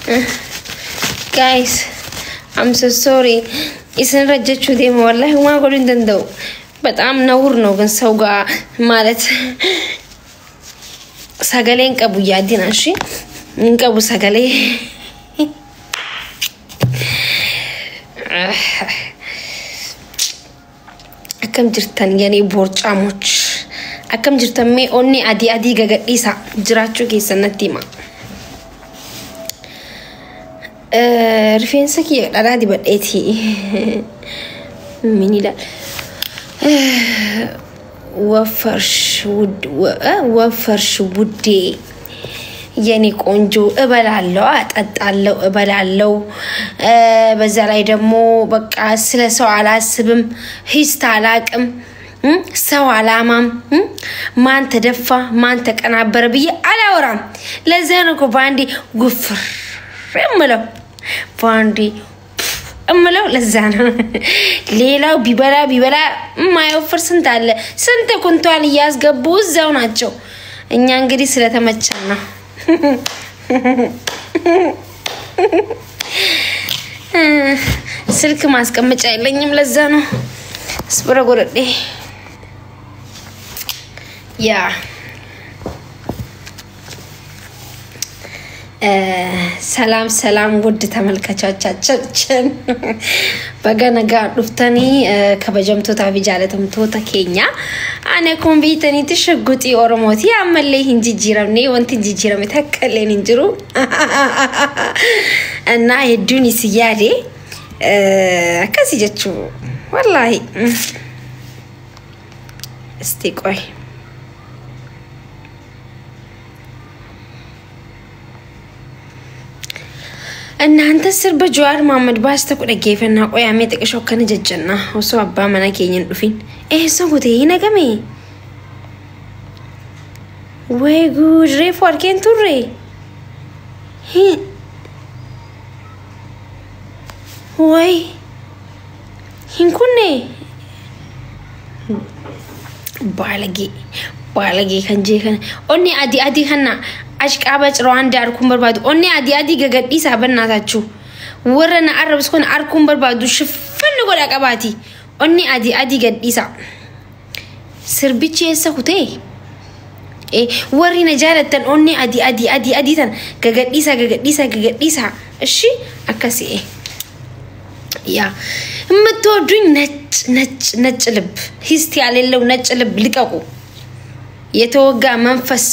Guys, I'm so sorry. Isinirra jechuu deema, wallahi waan godhuu hin danda'u. በጣም ነውር ነው ግን ሰው ጋር ማለት sagalee hin qabu yaadina እሺ hin qabu sagalee. Akkam jirtan የኔ ቦርጫሞች? Akkam jirtan? Mee onni adii adii gagadhiisa, jiraachuu keessan natti hima. Rifeensa kiyya dhadhaa dibadheeti min ilaal. ወፈርሽ ውዴ የኔ ቆንጆ። እበላለሁ፣ አጠጣለሁ፣ እበላለሁ። በዛ ላይ ደግሞ በቃ ስለ ሰው አላስብም፣ ሂስት አላቅም፣ ሰው አላማም፣ ማን ተደፋ ማን ተቀናበረ ብዬ አላወራም። ለዚያ ነው እኮ በአንዴ ጉፍር እምለው፣ በአንዴ እምለው ለዛ ነው። ሌላው ቢበላ ቢበላ የማይወፍር ስንት አለ። ስንት ኩንቷል እያስገቡ እዛው ናቸው። እኛ እንግዲህ ስለተመቸን ነው። ስልክ ማስቀመጫ የለኝም፣ ለዛ ነው። ስብረ ጎረዴ ያ። ሰላም ሰላም ውድ ተመልካቾቻችን፣ baga nagaa dhuftanii kabajamtootaa fi jaalatamtoota keenya. Ani akkuma beektanitti Shugguxii Oromooti. Ammallee hin jijjiiramne, wanti hin jijjiirame takka illee hin jiru. እና hedduun isin yaade akkasi jechuu wallaahi. እስቲ ቆይ፣ እናንተ sirba Jawaar Mohaammed baasta ku dhaggeeffannaa qoyaamee xiqqishoo akkana jajjanna osoo abbaa mana keenya hin dhufin. Eessa kutee hin hagame? Way guud, reefu arkeen turre. Way hin kunne. ባለጌ ባለጌ kan jee kana onni adii adii kana ashqaabac Rwaandaa arguun barbaadu. Onni adii adii gagadhiisaa bannaatachu. Warra na arrabsu kana arguun barbaadu, shiffanni godha qabaati. Onni adii adii gadhiisaa. Sirbichi eessa kutee? Warri na jaalattan onni adii adii adii adii tan gagadhiisaa, gagadhiisaa, gagadhiisaa. እሺ akkasi ያ የምትወዱኝ ነጭ ነጭ ነጭ ልብ፣ ሂስት ያሌለው ነጭ ልብ ልቀቁ። የተወጋ መንፈስ፣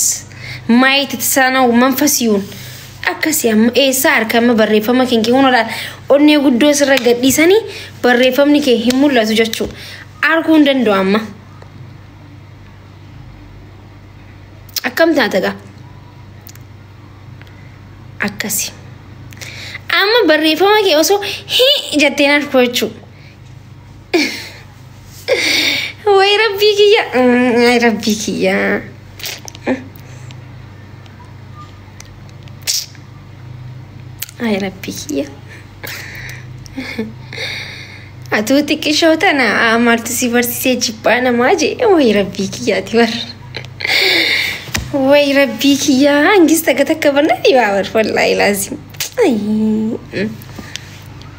ማየት የተሳነው መንፈስ ይሁን። Akkasi amma eessaa harkama barreeffama kee kun olaal onnee guddoo sirra gadhiisanii barreeffamni kee hin mul'atu jechuu arguu hin danda'u amma. Akkam taate gaa? Akkasi. Amma barreeffama kee osoo hi jetteen argu jechuu. Way rabbii kiyya! Ay rabbii kiyya! Ay rabbii kiyya! Atuu xiqqishoo tana maaltu si barsiisee jibbaa namaa jee? Way rabbii kiyyaati bar. Way rabbii kiyya! Hangis takka takka barna dhibaa bar, wallaahi laazim.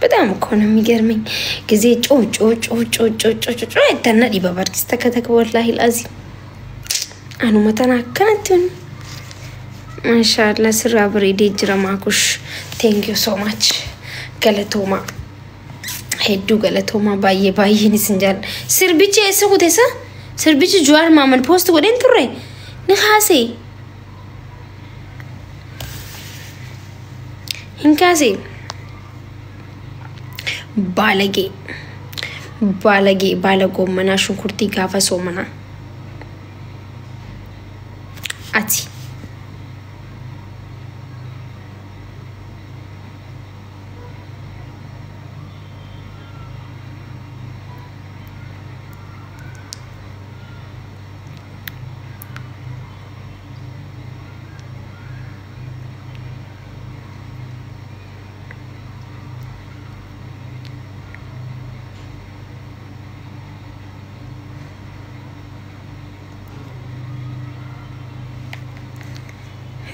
በጣም እኮ ነው የሚገርመኝ። ጊዜ ጮ ጮ ጮ ጮ ጮ ጮ ጮ ጮ itti dhiba barkis takka takka, wallaahi laazim. Anuma tana akkanatti maashaallah sirraa bareedee jira maakush. Thank you so much. Galatooma. Hedduu galatooma, baay'ee baay'een isin jaalladha. Sirbichi eessa kutesa? Sirbichi Jawaar Mohaammed post godheen turre. Ni kaasee. Hin kaasee. ባለጌ ባለጌ ባለ ጎመና ሽንኩርቲ gaafa soomanaa. Ati.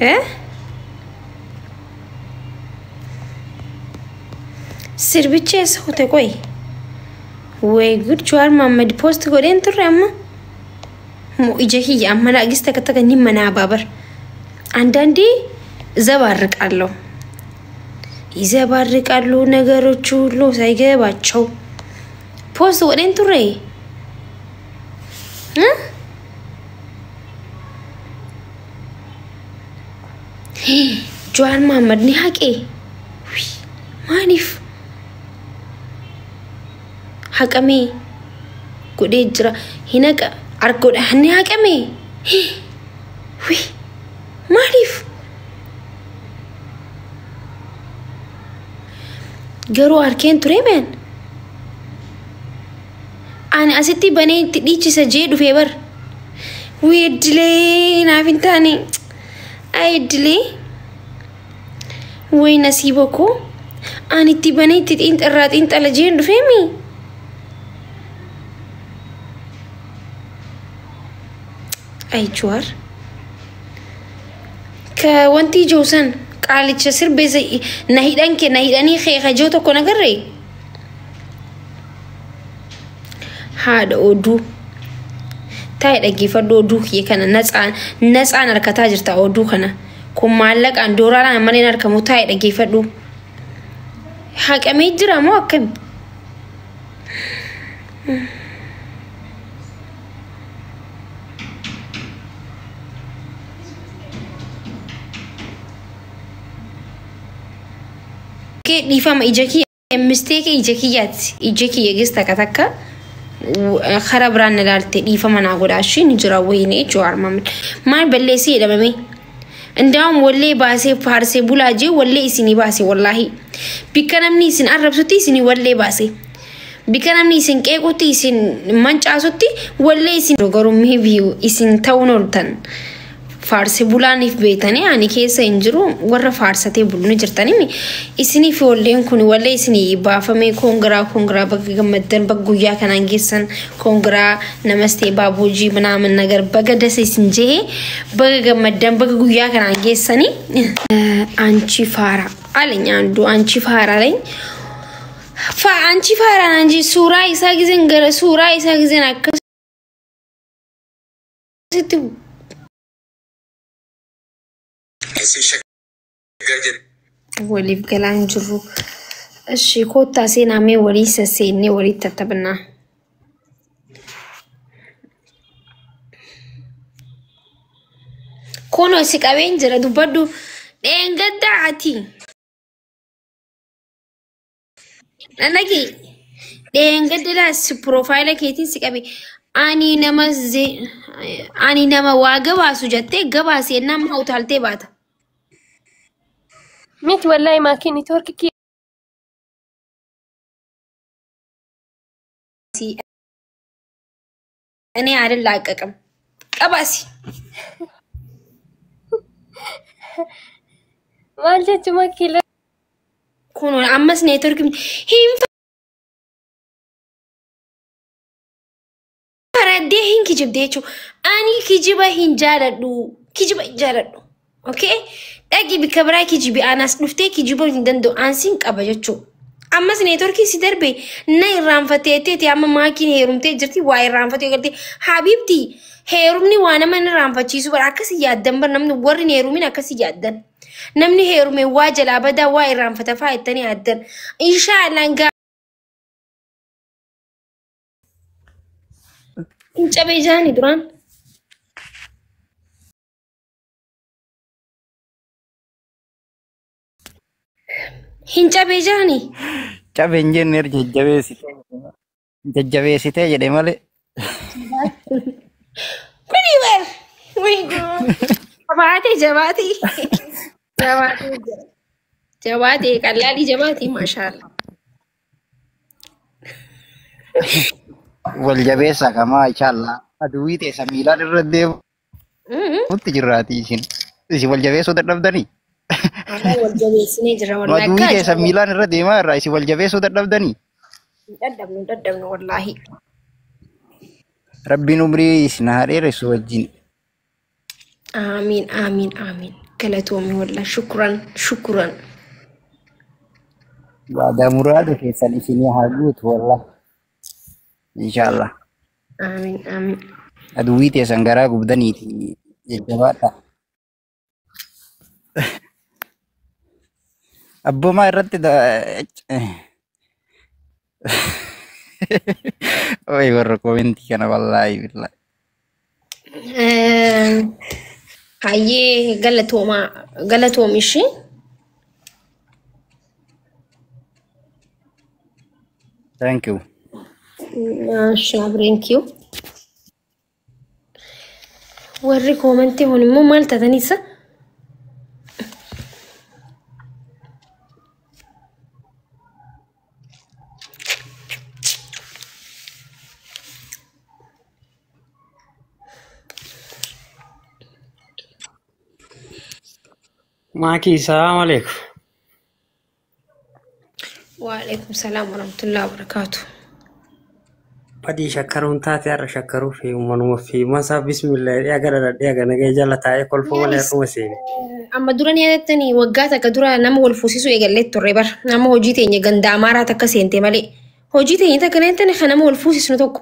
እ Sirbichi eessa kute qoy? Way gud, Jawaar Mohaammed post godheen turre amma. Moo ija kiyya amma laagis takka takka ni manaa baabar. አንዳንዴ ዘባርቃለሁ ይዘባርቃሉ ነገሮች ሁሉ ሳይገባቸው። Post godheen turre እ Jawaar Mohaammed ni haqee. Maaliif haqamee godhee jira? Hin haqa argoodha, ni haqamee. Maaliif garuu harkeen ture meen? Ani asitti banee itti dhiichisa jee dhufee bar. Weeddilee naaf hin taane. Ay iddilee. Way nasiiba koo. Ani itti banee itti xiinxarraa xiinxala jeen dhufeemi. Ay Jawaar. Ka wanti ijoo san qaalicha sirbeessa na hidhan kee na hidhanii kee kajoo tokko nagarree. Haadha oduu. Taa'ee dhaggeeffadhu oduu kiyya kana, natsaan natsaan harkataa jirta oduu kana. Kun maallaqaan dooraalaan malee hin argamu, taa'ee dhaggeeffadhu. Haqamee jira moo akkami? Kee dhiifama, ija kiyya mistake, ija kiyyaati. Ija kiyya gis takka takka karaa biraan ilaalte, dhiifama naa godhaa, ishee ni jira. Wayinee Jawaar Mohaammed maal balleessee jedhamame? Indaa'um wallee baasee faarsee bulaa jee wallee isinii baase. Wallaahi bikka namni isin arrabsutti isinii wallee baase, bikka namni isin qeequtti, isin mancaasutti wallee isin garuu maybe isin ta'uun ooltan faarsee bulaaniif beetanii ani keessa hin jiru. Warra faarsatee bulu ni jirtanii isiniif walleen kun wallee isinii baafamee. Congra, congra, baga gammaddan, baga guyyaa kanaan geessan, congra, namaste, baabuujii ምናምን ነገር, baga dasa isin jee, baga gammaddan, baga guyyaa kanaan geessanii. አንቺ ፋራ አለኝ አንዱ፣ አንቺ ፋራ አለኝ። አንቺ ፋራ እንጂ suuraa isaa ጊዜን gara suuraa isaa ጊዜን akkasitti waliif galaan jirru. እሺ koottaa seenaa mee walii sasseennee walitti tattaphannaa. Kunoo si qabeen jira, dubbadhu. Dheengaddaa ati. Dhagi dheengaddaa si profile keetiin si qabe. Ani nama waa gabaasu jettee gabaasi ennaan maa utaaltee baata. Miti wallahi, maakii network kiyya. እኔ አልላቀቅም። ቀባሲ። Maal jechuun maakii? Kun ammas network hin faraddee hin kijibde jechuudha. Ani kijiba hin jaaladhu. Kijiba hin jaaladhu. Okay? Dhaqi bikka biraa kijibi, anas dhuftee kijiba hin danda'u. Ansiin qaba jechuudha. Ammas networkii si darbe na irraanfattee jetteeti, amma maakiin heerumtee jirti, waa irraanfattee galtee. Habiibti, heerumni waa nama hin irraanfachiisu bara, akkasi yaaddan bara, namni warri hin heerumin akkasi yaaddan. Namni heerume waa jalaa badaa, waa irraanfata faa jettanii yaaddan. Inshaallah hin cabee jaani duraan. Hin cabee jaani. Cabe hin jenne, jajjabeessitee jajjabeessitee jedhe malee. Kuni bar. Jabaatee jabaatee. Jabaatee jabaatee qal'aalii jabaatee, maashaallah. Wal jabeessa kamaa inshallah. Aduwwii teessa miilaan irra deemuutti jirraati isin. Isin wal jabeessuu dadhabdanii. Wal jabeessinee jira Nu wallahi. aduwwii Akka teessa miilaan irra deemaa irraa isin wal jabeessuu dadhabdanii. Dadhabnu dadhabnu wallaahi. Rabbiin umrii isin haa dheeressu wajjin. Amiin, amiin, amiin. Galatoomi wallah, shukran, shukran. Yaada muraada keessan isinii haa guutu wallah. Inshaallah. Amiin amiin. Aduwwii teessan garaa gubdaniiti jajjabaadha. Abboomaa irratti Oi warra komentii kana wallaahi billaahi. Hayyee galatoomaa galatoom ishee. Thank you. Maashaa thank you. Warri koomantii kun immoo maal taataniisa? Maaki, salaam alaikum. Waalaikum salaam warahmatullahi wabarakaatu. Badii shakkaruun taate har'a shakkaruu fi manuma fi masaa bismillah dhiyaa gara dhadhee gara nagaya jala taa'ee kolfoo malee har'uma seene. Amma dura ni yaadattanii waggaa takka dura nama wal fuusisuu eegallee turre bara. Nama hojii teenya ganda amaaraa takka seente malee. Hojii teenya takka na yaadattanii kan nama wal fuusisnu tokko.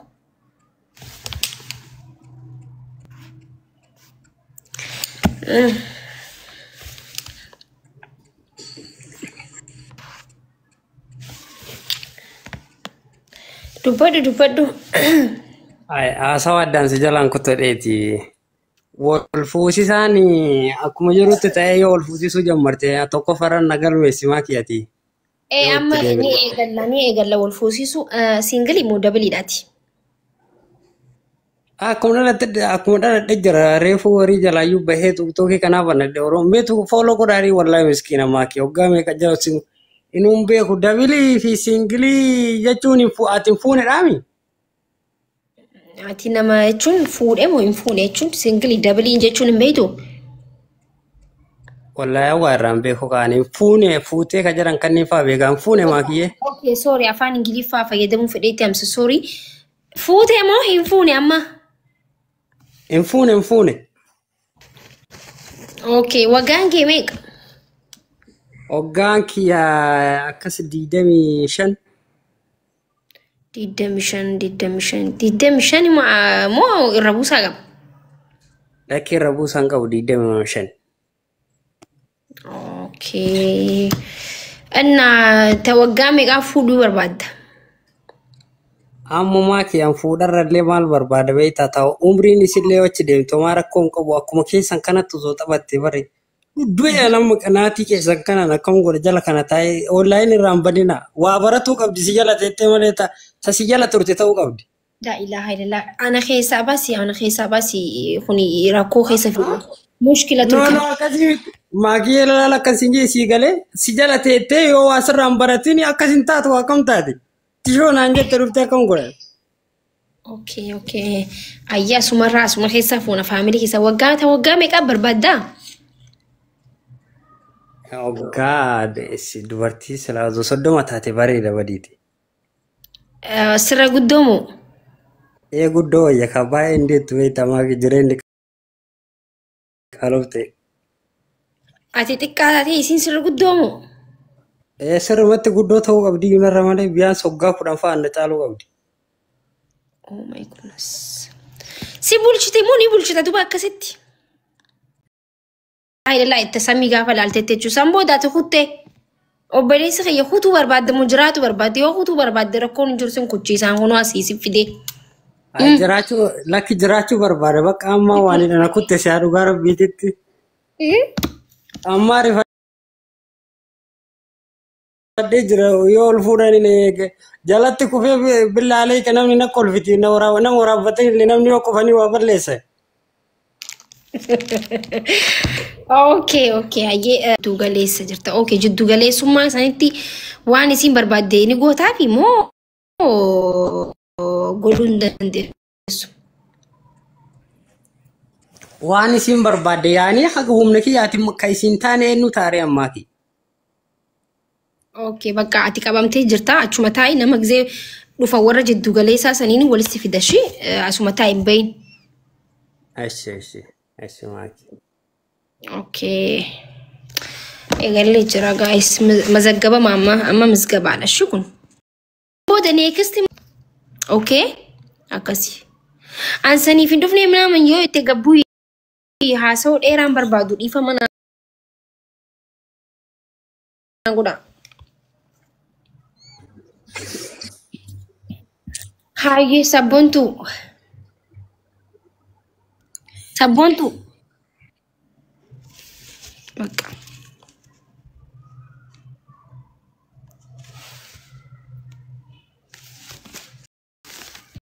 Dubbadhu dubbadhu. Haasawa addaan si jalaan kutadheeti. Wal fuusisaan akkuma jirutti ta'ee yoo wal fuusisuu jammarte tokko faran na galmeessi maakiyati. Ee Yoo amma itti ni deebine. eegalla ni eegalla wal fuusisu siingilii moo dabiliidhaati. Akkuma dhaladhe jira reefu horii jalaayyuu bahee tuqtuqii kanaaf banadhe oromoo meetu fooloo godhaarii wallaahi miskiina maakii hoggaa meeqa jala si inuun beeku dabilii fi siingilii jechuun hin ati hin fuune dhaami. Ati nama jechuun fuudhee moo hin fuune jechuun siingilii dabiliin jechuun hin beektu? Wallaahi waa irraan beeku kaani hin fuune fuutee ka jedhan kanneen fa'aa beekaa hin fuune maakiyyee. Okay, sorry afaan Ingiliffaa fayyadamuu fedheetti amsa sorry. Fuutee moo hin fuune amma? Hin fuune hin fuune. Okay, waggaan kee meeqa? Hoggaan kiyya akkas 25. 25, 25, 25 moo irra buusaa qaba? Lakkii irra buusaan qabu 25. Okay. Innaa ta waggaa meeqaa fuudhuu barbaadda? Ammumaa kiyyaan fuudharrallee maal barbaada beektaa ta'u umriin isillee achi deemtu maa rakkoo hin qabu akkuma keessan kanatti osoo taphatte bare. Du'e nama qanaatii keessan kanaan akkam godha jala kana taa'ee onlaayin irraa hin badina waa baratuu qabdi si jala teettee malee ta si jala turte ta'uu qabdi. Laa ilaaha illallah. Ana keessaa baasi, ana keessaa baasi kuni rakkoo keessa fidu. Mushkila No turte. no akkasii miti. Maakii laala akkasiin jee sii galee si jala teettee yoo waa sirraa hin baratin akkas hin taatu waa akkam taate. Tishoo naan jette dhuftee akkam godha. Okay, okay. Ayyaa asumarraa asuma keessaa fuuna faamilii keessa waggaa ta waggaa meeqaa barbaaddaa? Waggaa dubartii silaa osoo 30 taate bareeda badiiti. Sirra guddoomu. Ee guddoo wayya ka baay'ee hin deettu beektamaa fi jireenyi qaalofte. Ati xiqqaa taatee isiin sirra guddoomu. Ee sirrumatti guddoo ta'uu qabdi yuunarra malee biyyaan soggaa 10 fa'aa na caaluu qabdi. Oh my goodness. Si bulchite moo ni bulchita duba akkasitti? Laa itti samii gaafa laaltetti jechuudha. San boodaati kuttee. Obboleessi kiyya kutuu barbaadde moo jiraatu barbaadde yoo kutuu barbaadde rakkoon hin jiru sin kuchiisaan kunoo asii si fidee. Jiraachuu lakki jiraachuu barbaada bakka ammaa waan hidhana kutte si'a dhugaa rabbiititti. Ammaa rifadhee jira yoo ol fuudhan jalatti kufee billaalee namni na kolfiti nama waraabbatanii illee namni yoo kufanii waa balleessa. Okay, okay, hayyee jiddu galeessa jirta. Okay, jiddu galeessummaa isaanitti waan isin barbaadde ni gootaafi moo godhuu hin dandeessu? Waan isin barbaadde yaanii haga humna kiyyaatiin ka isin taane eenyu taaree ammaati. Okay, bakka ati qabamtee jirta achuma taa'i nama gizee dhufa warra jiddu galeessaa saniin walitti fidashi asuma taa'i hin bahin. Ashi ashi ashi maaki. Okay. Eegallee jira gaayis mazaggabama amma amma mizgabaadha shi kun. Booda neekisti okay akkasi. An saniif hin dhufne minaaman yoo itti gabbuu haasa'uu dheeraan barbaadu dhiifama naa godha. Hayyee sabboontu sabboontu. Bakka.